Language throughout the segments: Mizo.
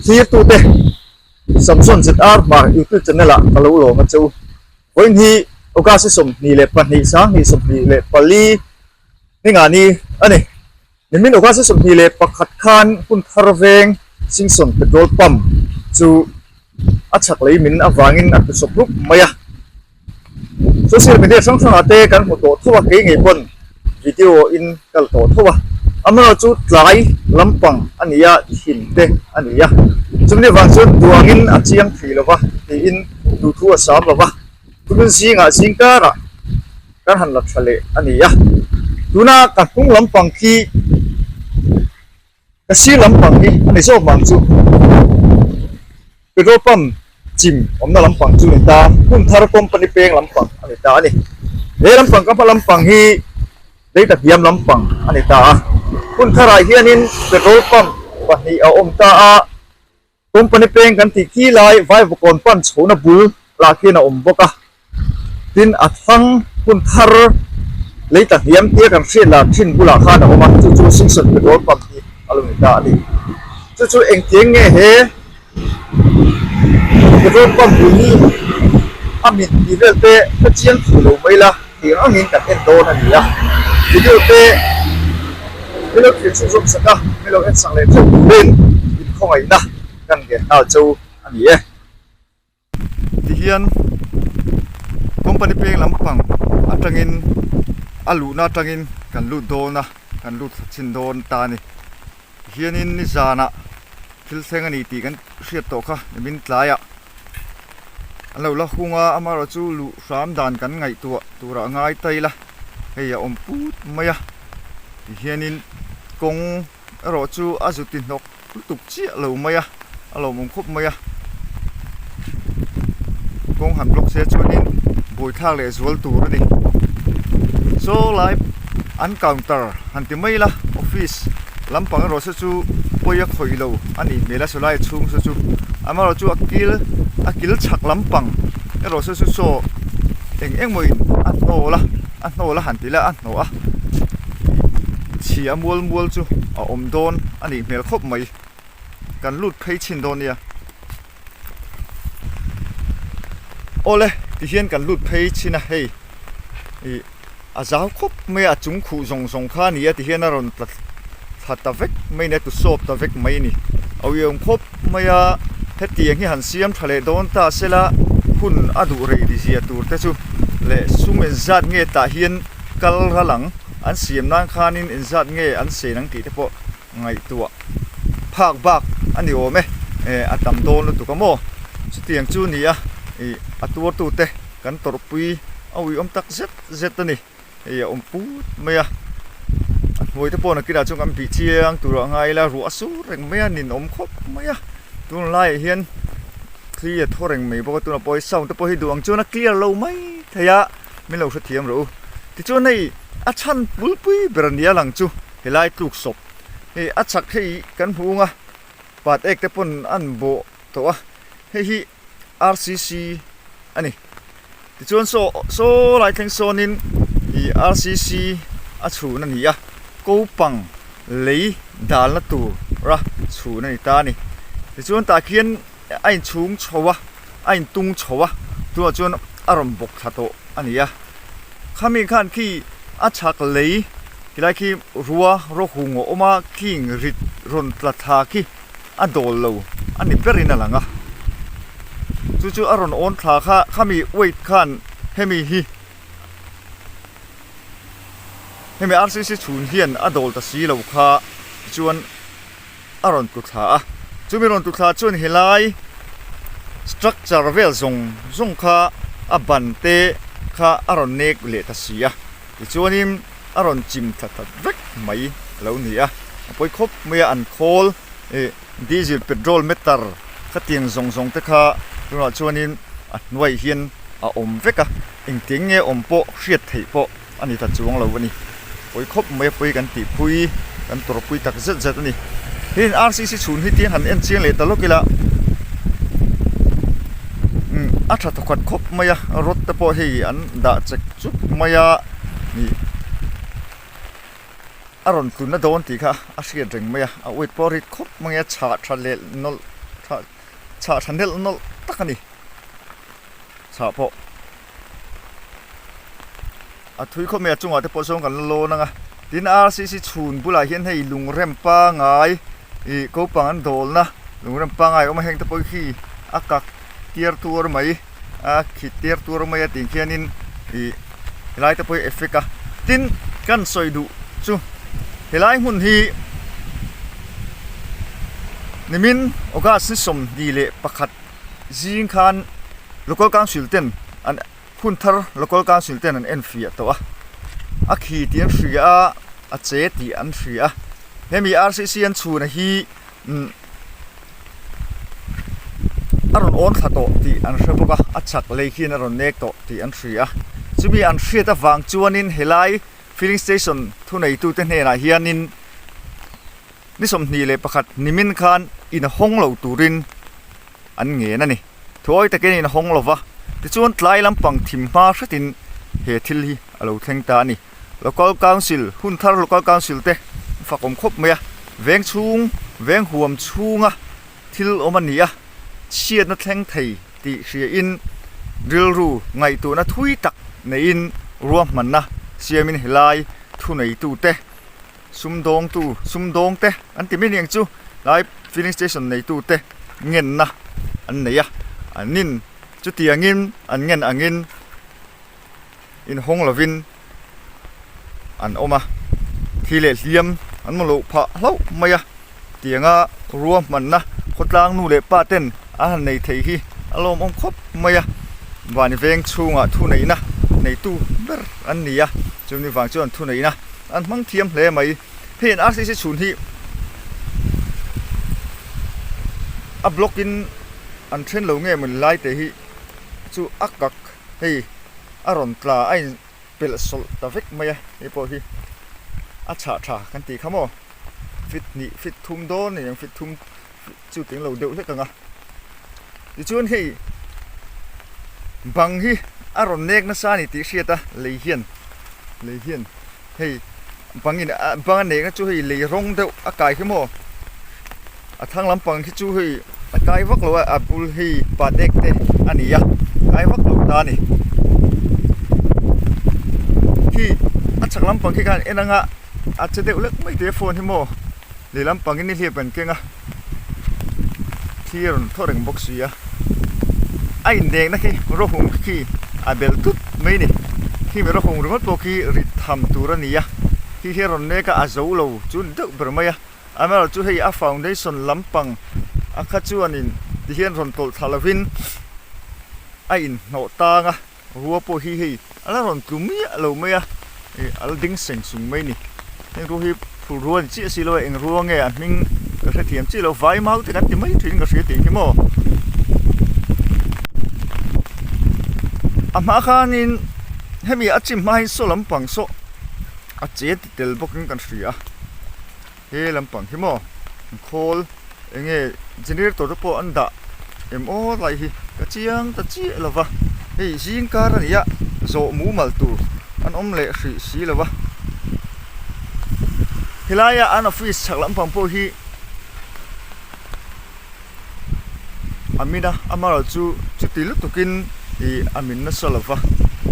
Thirtute Samson ZR Hmar YouTube channel ah ka lo lawm a che u. Vawiin hi August 22 2024 ningani a ni. Nimin August 21 khan hun thar veng Singson petrol pump chu a chhak lei min avangin a tlu sawp rup mai a. Social media hrang hrangah te kan hmu tawh tho a, kei ngei pawn video in ka la tawh tho a, amaherawh chu tlai lampang a ni a, thim te a ni a, chumi avang chuan duangin a chiang thei lo va tiin duhthu a sam lo va, tumin zingah zingkarah kan han la tha leh a ni a, tuna ka hnung lampang khi Ka sir lampang hi a ni zawk vang chu petrol pump chim awmna lampang chu a ni ta, hmun thar company peng lampang a ni ta a ni. He lampang ka hma lampang hi data hniam lampang a ni ta a, hmun tharah hianin petrol pump pahnih a awm ta a. Company peng kan tih khi lai Vaivakawn pan chhohna bul lah khian a awm bawk a, tin a thlang hun thar lei ta hniam tia kan hriat lah thin bulah khan a awm a, chu chu Singson petrol pump hi a lo ni ta a ni. Chu chu engtiang nge he petrol pump bul hi a mit tih vel te ka chiang thei lo mai la tih ang angin kan en dawn a ni a, video te Min lo thlir chhunzawm sak a, min lo en sak leh theuh turin inkhawngaihna kan ngen nghal cho a ni e. Tihian company peng lampang atangin a luhna atangin kan lut dawn a, kan lut thla chhin dawn ta a ni. Tihianin nizanah thil thleng a ni tih kan hriat tawh kha nimin tlaiah an lo la hung a, amaherawhchu luh hram dan kan ngaihtuah turah a ngai ta ila. Hei a awm put mai a tihianin kawng erawh chu a zu ti hnawk lutuk chiah lo mai a a lawmawm khawp mai a kawng han block se chuanin buaithlak leh zual tur a ni saw lai an counter han ti mai ila office lampang erawh saw chu pawi a khawih lo a nih hmel a sawlai chhung saw chu amaherawh chu a kil a kil chhak lampang erawh saw chu saw eng eng maw in a hnawl a a hnawl a han ti la a hnawh a chhia mual mual chu a awm dawn a nih hmel khawp mai kan lut phei chhin dawn nia awle tihian kan lut phei chhin a hei ih a zau khawp mai a a chung khuh zawng zawng kha a ni a tihian a rawn tla thla ta vek mai a ni a tu sawp ta vek mai a ni a uiawm khawp mai a hetiang hi han siam tha leh dawn ta sela hun a duh rei ti zia tur te chu leh sum engzat nge tah hian kal ral ang an siam nan khanin engzat nge an sen ang tih te pawh ngaihtuah phak bak a ni awm e eh a tam dawn lutuk a maw chutiang chu ni a ih a tuartu te kan tawrhpui a uiawm tak zet zet a ni hei a awm put mai a a hnuai te pawh nakinah chuan kan bih chiang tur a ngai ila ruah a sur reng mai a ninawm khawp mai a tunlaiah hian thli a thaw reng mai bawk a tunah pawh hi sound te pawh hi duh ang chuan a clear lo mai thei a min lo hrethiam rawh u tichuan hei a chhan pulpui ber a nia lang chu. Helai tluk sawp hei a chhak hei kan hmu ung a pat ek te pawn an bawh tawh a hei hi rcc a ni tichuan saw saw lai thleng sawnin ih rcc a chhun a ni a kopang lei dalna tura chhun a ni ta a ni tichuan tah khian a inchhung chho a a intung chho a tunah chuan a rawn bawk thla tawh a ni a. Khami khan khi a chhak lei tilai khi rua rawk hung a awm a khing rit rawn tla thla khi a dawl lo a ni berin a lang a chu chu a rawn awn thla kha khami weight khan hemi hi hemi rcc chhun hian a dawl ta si lo kha tichuan a rawn tlu thla a chumi rawn tlu thla chuan helai structure vel zawng zawng kha a ban te kha a rawn nek leh ta si a tichuanin a rawn chim thla ta vek mai a lo ni a a pawi khawp mai a an khawl ih diesel petrol meter khatiang zawng zawng te kha tunah chuanin a hnuaiah hian a awm vek a engtiang nge awm pawh hriat theih pawh. a ni ta chuang lo a ni. Pawi khawp mai a pawi kan tih phui kan tawrhpui tak zet zet a ni. Heng RCC chhun hi tiang han en chiang leh ta lawk ila umm a tha thawkhat khawp mai a rod te pawh hei an dah chek chuk mai a ih a rawn tlunna dawn tih kha a hriat reng mai a a weight pawh a rit khawp mai a chhah tha leh nawlh. Chhah chhah tha nelh nawlh tak a ni. Chhah pawh a thui khawp mai a chungah te pawh sawn kan la lawn ang a. Tin RCC chhun bulah hian hei lungrem pangai ih kopang an dawlna lungrem pangai a awm a heng te pawh hi a kak tir tuar mai a khi tir tuar mai a tih khianin ih helai te pawh hi effect a tin kan sawi duh chu helai hmun hi nimin August ni 21 zing khan local council ten an hun thar local council ten an en fiah tawh a a khi tih an hria a a che tih an hria a hemi R_C_C an chhun hi umm a rawn awn thla tawh tih an hre bawk a a chak lei khian a rawn nek tawh tih an hria a chumi an hriat avang chuanin helai filling station thuneitute hnenah hianin ni 21 nimin khan inhawng lo turin an ngen a ni. Thuawi takin a inhawng lo va, tichuan tlai lampang thim hma hretin he thil hi a lo thleng ta a ni. Local Council, hun thar Local Council te an fakawm khawp mai a, veng chhung, veng huam chhunga thil awm a ni a, chhiatna thleng thei tih hriain rilru ngaihtuahna thui tak neiin ruahmanna siamin helai thuneitute sumdawngtu sumdawngte an ti mai aniang chu lai filling station neitute ngenna an nei a an in chutiangin an ngen angin inhawng lovin an awm a thi leh hliam an hmu loh phah hlauh mai a tianga ruahmanna khawtlang nu leh pa ten an han nei thei hi a lawmawm khawp mai a vani veng chhungah thuneihna neitu ber an ni a chumi vang chuan thuneihna an hmang thiam hle mai hei an R_C_C chhun hi a block in an then lo nge mawni lai te hi chu a kak hei a rawn tla a in pelh sawlh ta vek mai a hei pawh hi a chhah tha kan tih kha maw fit hnih fit thum dawn a ni ang fit thum chu tling lo deuh hlek ang a tichuan hei bang hi a rawn nek nasa a ni tih hriat a lei hian lei hian hei bangin a bang a nekna chu hei lei rawng deuh a kai hi maw a thlang lampang hi chu hei a kai vak lo a a bul hei pat ek te a ni a kai vak lo ta a ni khi a chhak lampang khi khan en anga a che deuh lek mai te phone hi maw lehlam pangin nihliap an keng a thli a rawn thaw reng bawk si a a indekna khi rawhung khi a bel tut mai a ni khi mi rawhung ringawt pawh khi rit tham tur a ni a khi hi a rawn nek a a zo lo chu ni deuh ber mai a amaherawhchu chu hei a foundation lampang a kha chuanin tihian rawn tawlh thla lovin a inhnawh tang a. Rua pawh hi hei a la rawn tlu miah lo mai a, ih a la ding seng sung mai a ni. Heng rua hi phul rua a ni chiah si lo a, eng rua nge a hming ka hrethiam chiah lo, vai mau te kan ti mai thin ka hria tih hi maw. A hma khanin hemi a chim hma hian saw lampang saw a che ti tel bawkin kan hria a. He lampang hi maw khawl eng nge generator te pawh an dah em aw lai hi ka chiang ta chiah lo va hei zing kar a ni a zawh mumal tur an awm leh hrih si lo va helaia an office chhak lampang pawh hi a min a amaherawh chu chuti lutukin ih a min nasa lo va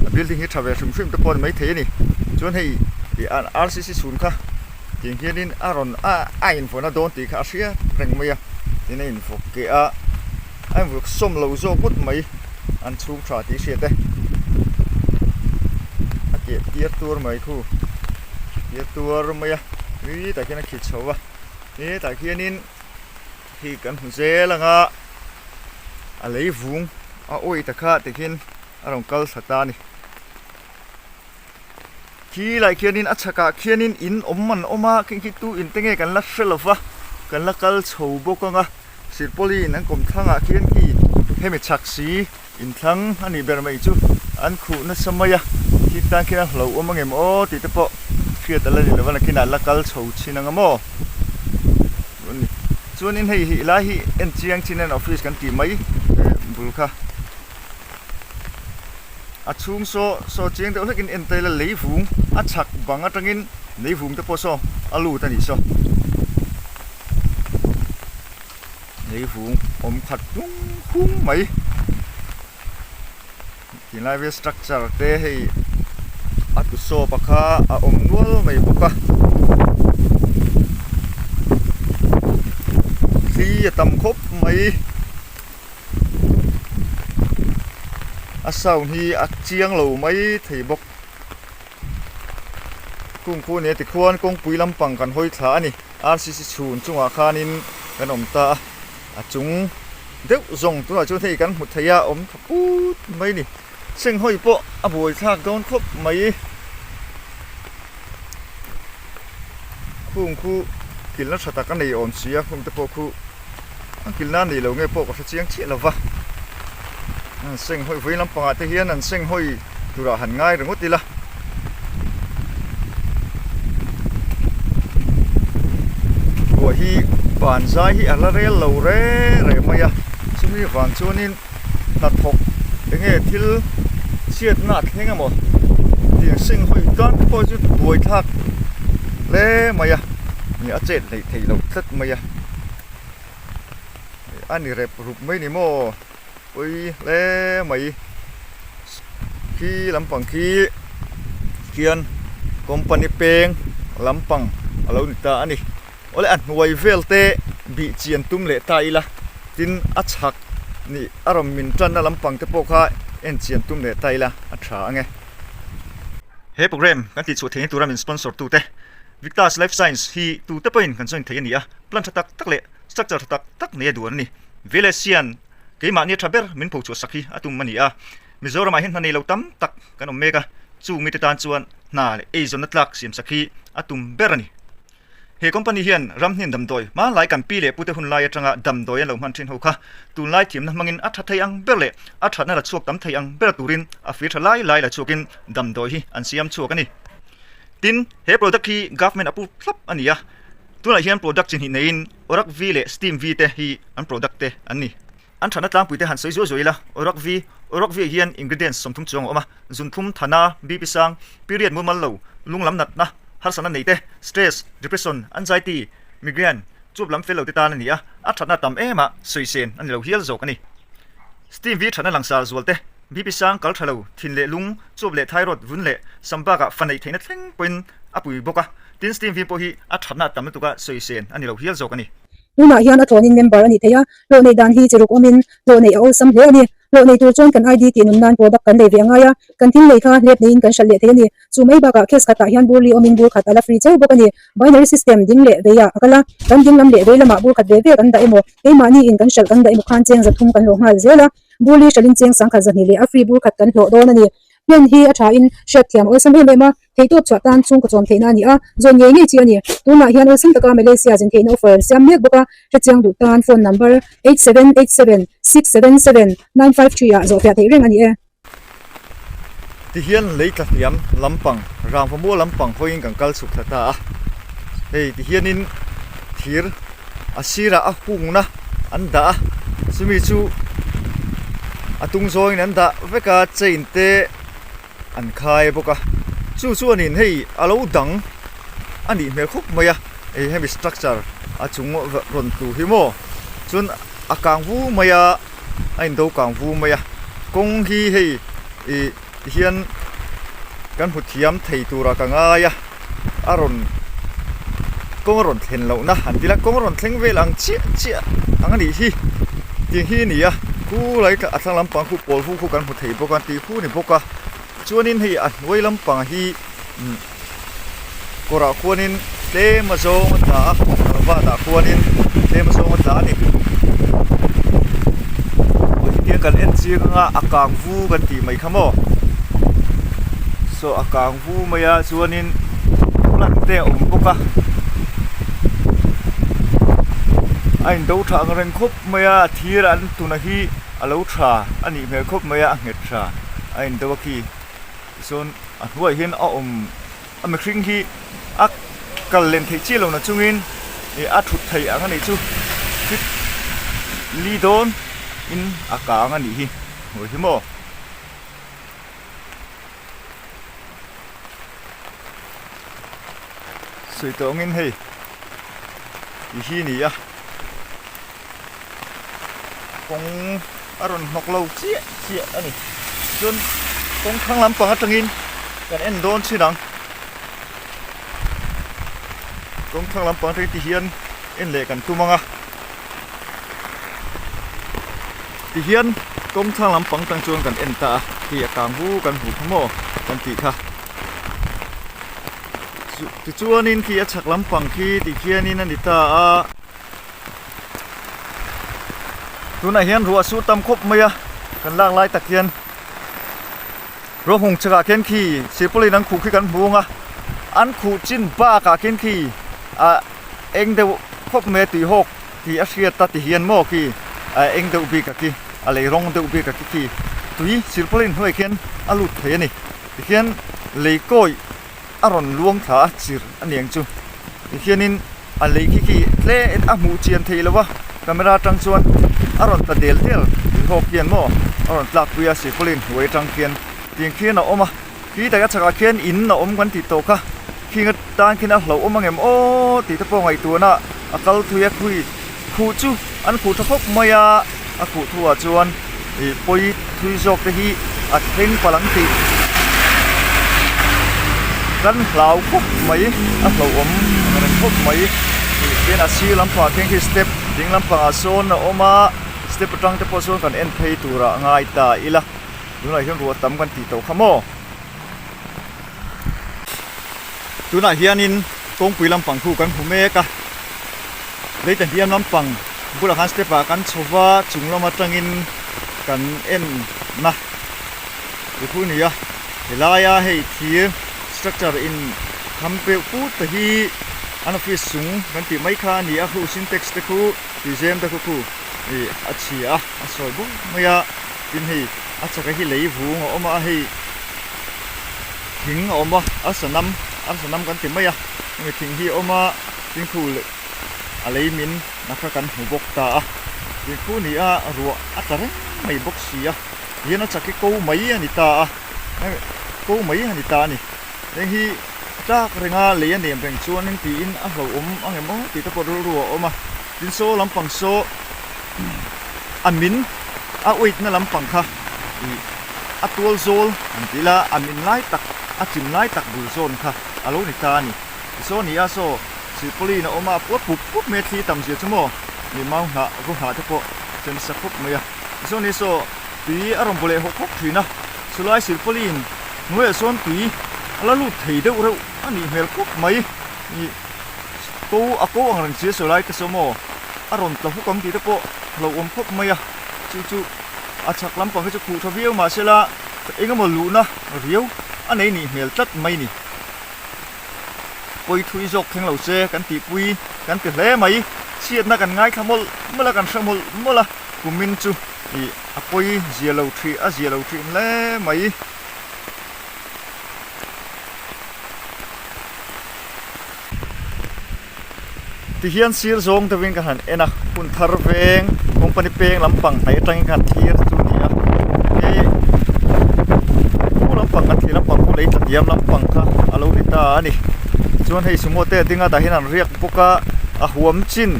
a building hi tha ve hrim hrim te pawh a ni maithei a ni chuan hei ih R_C_C chhun kha tiang hianin a rawn a a invawn a dawn tih kha a hriat reng mai a tin a invawk keh a a invawk sawm lo zawk ngawt mai an chhung tha tih hriat e a keh tir tur mai khu tir tuar mai a ui tah khian a khi chho a hetah khianin. Khi kan hmu zel ang a, a lei vung a awih ta kha tikhin a rawn kal thla ta a ni. Khi lai khianin a chhakah khianin in awm an awm a, khi khi tu in te nge kan la hre lo va, kan la kal chho bawk ang a, Sirpawlin an kawm thlangah khian khi hemi chhak si inthlang a nih ber mai chu an khuh nasa mai a, khi tan khian a hlo awm angem aw tih te pawh hriat a la ni lo va, nakinah la kal chho chhin ang a maw. Chuanin hei hi lai hi en chiang chin hian office kan tih mai bul kha a chhung saw saw chiang deuh hlekin en ta ila lei vung a chhak bang atangin lei vung te pawh saw a lut a nih saw. Leivung awm khat hlung hlung mai. Tinlai vel structure te hei a tu sawp a kha a awm nual mai bawk a. Thli a tam khawp mai. A sound hi a chiang lo mai thei bawk. Kung khu nia tikhuan kawngpui lampang kan hawi thla a ni. RCC chhun chungah khanin kan awm ta a, a chung deuh zawng tunah chuan hei kan hmu thei a, awm tha put mai a ni. Senghawi pawh a buai thlak dawn khawp mai. Khung khu kilhna tha tak a nei awm si a, khung te pawh khu a kilhna a nei lo nge pawh ka hre chiang chiah lo va. An senghawi vawi lampangah te hian an senghawi turah han ngai ringawt ila. Ruah hi ban zai hi a la rel lo re re mai a, chumi vang chuanin hnathawk enge thil chhiatna a thleng emaw tih seng hawi tan te pawh chu buai thlak hle mai a, a chet hleih theih loh tlat mai a, a ni rep rup mai ni maw. Pui hle mai khi lampang khi khian company peng lampang a lo ni ta a ni awle a hnuai vel te bih chian tum leh ta ila tin a chhak nih a rawn min tanna lampang te pawh kha en chian tum leh ta ila a tha ang e. He program kan tih chhuah theihna tura min sponsor tute Victas Life Science hi tute pawhin kan join thei a ni a, plan tha tak tak leh structure tha tak tak nei a duan a ni. Velexian Keimahni tha ber min phochhuah sak hi a tum a ni a, Mizoramah hian hna nei lo tam tak kan awm mek a, chung mite tan chuan hna leh eizawnna tlak siam sak hi a tum ber a ni. He company hian ramhnin damdawi hmanlai kan pi leh pute hun lai atanga damdawi an lo hman thin ho kha tunlai thiamna hmangin a tha thei ang ber leh a thatna la chhuak tam thei ang ber turin a fir tha lai lai la chhuakin damdawi hi an siam chhuak a ni. Tin, he product hi government approve thlap a ni a, tunah hian product chi hnih neiin Orak V leh Steam V te hi an product te an ni. An thatna tlangpui te han sawi zuai zuai ila, Orak V, Orak V ah hian ingredients 30 chuang a awm a, zunthum, thana, BP sang, period mumal lo, lunglam natna, harsatna nei te, stress, depression, anxiety, migraine, chuap lam fel lo te tan a ni a, a thatna tam em a, sawi sen a ni lo hial zawk a ni. Steam V thatna langsar zual te, BP sang kal tha lo, thin leh lung, chuap leh thyroid, vun leh sam bakah fa neih theihna thleng pawhin a pui bawk a. Tin, Steam vim pawh hi a thatna a tam lutuk a, sawi sen a ni lo hial zawk a ni. Tunah hian a thlawnin member a ni thei a, hlawh neih dan hi chi ruk awmin hlawh neih a awlsam hle a ni. Hlawh nei tur chuan kan ID tih nun nan product kan lei ve a ngai a, kan thil lei kha hlep neiin kan hralh leh thei a ni. Chu mai bakah case khatah hian bur li awmin bur khat a la free cheu bawk a ni. Binary system ding leh veiah a kal a, kan ding lam leh vei lamah bur khat ve ve kan dah emaw, keimahniin kan hralh kan dah emaw khan cheng 300 kan hlawh nghal zel a, bur li hralhin cheng 1200 leh a free bur khat kan hlawh dawn a ni. Plan hi a thain hriatthiam awlsam em em a. Theihtawp chhuah tan chhungkaw chawm theihna a ni a, zawn ngei ngei chi a ni. Tunah hian awlsam taka Malaysia zin theihna offer an siam mek bawk a, hrechiang duh tan phone number 8787 677 953 ah zawhfiah theih reng a ni e. Tihian lei tla hniam lampang rangva mual lampang hawiin kan kal chhuk thla ta a, hei tihianin thir a sirah a hungna an dah a, chumi chu a tung zawngin an dah vek a, chain te An khai bawk a, chu chuanin hei a lo dang a nih hmel khawp mai a, hei hemi structure a chung rawn tlu hi maw chuan a kang vu mai a, a indo kang vu mai a, kawng hi hei ih tihian kan hmu thiam thei turah ka ngai a, a rawn kawng a rawn thlen lohna han ti la kawng a rawn thleng vel ang chiah chiah ang a nih hi tih hi a ni a khulai a thlang lampang khu pawl hu khu kan hmu thei bawk a tih khu a ni bawk a chuanin hei a hnuai lampang hi umm kawrah khuanin tlem a zawng a tla a vat ah khuanin tlem a zawng a tla a ni hetiang kan en chiang anga a kang vu kan tih mai kha maw saw a kang vu mai a chuanin plant te a awm bawk a a indo tha ang reng khawp mai a a thir an tuna hi a lo tha a nih hmel khawp mai a a nghet tha a indo a khi tichuan a hnuaiah hian a awm a mihring hi a kal len theih chiah lo na chungin ih a thut theih ang a nih chu fit li dawn in a kang a nih hi hmuh hi maw. Sawi tawh angin hei ti hi a ni a. Kawng a rawn hnawk lo chiah chiah a ni. Chuan kawng thlang lampang atangin kan en dawn chin ang. Kawng thlang lampang atangin ti hian en leh kan tum ang a. Ti hian kawng thlang lampang atang chuan kan en ta a, khi a kang hu kan hmuh kha maw kan tih kha. Tichuanin khi a chhak lampang khi ti khianin a ni ta a. Tunah hian ruah sur tam khawp mai a, kan lak lai tak hian ruah hmung chhakah khian khi silpauline an khuh khi kan hmu ang a, an khuh chin bakah khian khi ah eng deuh khawp mai a tuihawk tih a hriat a ti hian maw khi ah eng deuh bik a khi a lei rawng deuh bik a khi khi tui silpauline hnuaiah khian a lut thei a ni tikhian lei kawi a rawn luang thla a chirh a niang chu tikhianin a lei khi khi tle a hmuh chian theih loh a camera atang chuan a rawn tla del del tih hawk hian maw a rawn tlak pui a silpauline hnuai atang khian tiang khian a awm a khi tak a chhakah khian in a awm kan tih tawh kha khing atan khian a hlauhawm ang em aw tih te pawh ngaihtuahna a kal thui a khui khuh chu an khuh tha khawp mai a a khuh thu ah chuan ih pawi thui zawk te hi a thleng palh ang tih kan hlau khawp mai a hlauhawm ang reng khawp mai tih khian a sir lampangah khian khi step ding lampangah sawn a awm a step atang te pawh sawn kan en phei turah ngai ta ila tunah hian ruah tam kan tih tawh kha maw. Tunah hianin kawngpui lampang khu kan hmu mek a, leite hniam lampang bulah khan step ah kan chho va, chung lam atangin kan en na ti khu a ni a, helaia hei thir structure in kham peuh put te hi an office chung kan tih mai kha a ni a, khu syntax te khu tih zem te khu khu ih a chhia a, a sawi bawk mai a, tin hei a chaka hi lei vung a awm a hei. Thing a awm a, arsa nam arsa nam kan ti mai a, hemi thing hi a awm a, tin khu leh a lei min na kha kan hmu bawk ta a, tin khu ni a ruah a tla reng mai bawk si a, tihian a chak hi ko mai a ni ta a, ko mai a ni ta a ni, heng hi tlak renga lei a nem reng chuan tiin a hlauhawm ang em aw tih te pawh rilru a awm a, tin saw lampang saw a min a weight na lampang kha ih a tual zawl an ti ila a min lai tak a chim lai tak bul zawn kha a lo ni ta a ni. Tisaw ni a saw silpauline a awm a a puat pup pup mai a thli tam zia chu maw mi mau hnah vaw hnah te pawh che nasa khawp mai a. Tisaw ni saw tui a rawn vaw leh hawk hawk thin a chulai silpauline hnuaiah sawn tui a la lut thei deuh reuh a nih hmel khawp mai ih ko a ko ang reng si a saw lai te saw maw a rawn tla huk ang tih te pawh hlauhawm khawp mai a chu chu a chhak lampang hi chu khuh tha viau mahsela eng emaw luhna riau a nei nih hmel tlat mai ni. Pawi thui zawk thleng lo se kan tihpui kan ti hle mai, chhiatna kan ngaithla mawlh mawlh a kan hre mawlh mawlh a, kumin chu ih a pawi zia lo thih a zia lo thin hle mai. Tihian sir zawng deuhin ka han en a, hun thar veng company peng lampang hnaih atangin ka han thlir chu a ni a, hei khu lampang kan thlir lampang khu lei tla diam lampang kha a lo ni ta a ni. Chuan hei sumo te a ding a tah hian an riak bawk a, a huam chin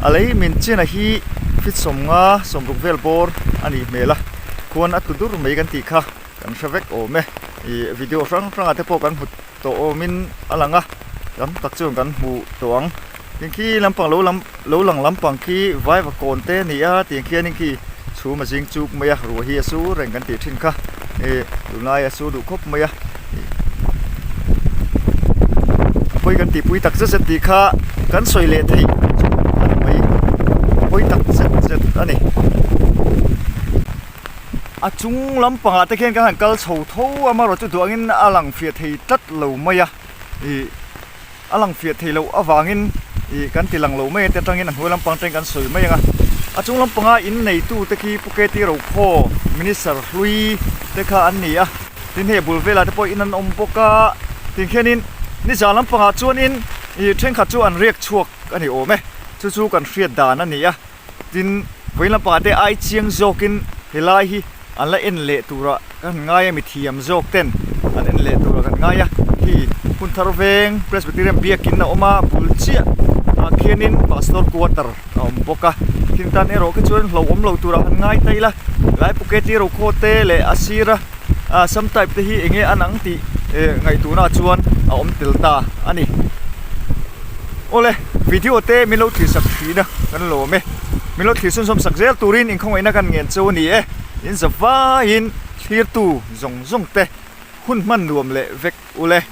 a lei min chin a hi feet sawmnga sawmruk vel bawr a nih hmel a, khuan a tlu dur mai kan tih kha kan hre vek awm e, ih video hrang hrangah te pawh kan hmu. tawh awmin a lang a tam tak chuan kan hmuh tawh ang tin khi lampang lo lam lo lang lampang khi vaiva kawn te a ni a tiang khianin khi chhum a zing chuk mai a ruah hi a sur reng kan tih thin kha ih tunlai a sur duh khawp mai a a pawi kan tihpui tak zet zet tih kha kan sawi leh theih chu a ni mai a pawi tak zet zet a ni. A chung lampangah te khian kan han kal chho tho a amaherawh chu duh angin a lang fiah thei tlat lo mai a ih a lang fiah thei loh avangin ih kan ti lang lo mai a te atangin a hnuai lampang atangin kan sawi mai ang a a chung lampanga in neitu te khi Pu K T Rokhaw Minister hlui te kha an ni a tin hei a bul velah te pawh in an awm bawk a tin khianin nizan lampangah chuanin ih thenkhat chu an riak chhuak a ni awm e chu chu kan hriat dan a ni a. Tin, vawiin lampangah te ai chiang zawkin helai hi an la en leh turah kan ngai a, mithiam zawk ten an en leh turah kan ngai a. Khi hun thar veng Presbyterian biakin a awm a, bul chiah ah khianin Pastor quarter a awm bawk a. Thin tan erawh khi chuan hlauhawm lo turah han ngai ta ila, helai Phuket ro khaw te leh a sira sam type te hi eng nge an ang tih ngaihtuahna chuan a awm tel ta a ni. Awle, video te min lo thlir sak thin a, kan lawm e. Min lo thlir chhunzawm sak zel turin inkhawngaihna kan ngen cheu a ni e. In zavaiin thlirtu zawng zawng te hun hman nuam leh vek ule.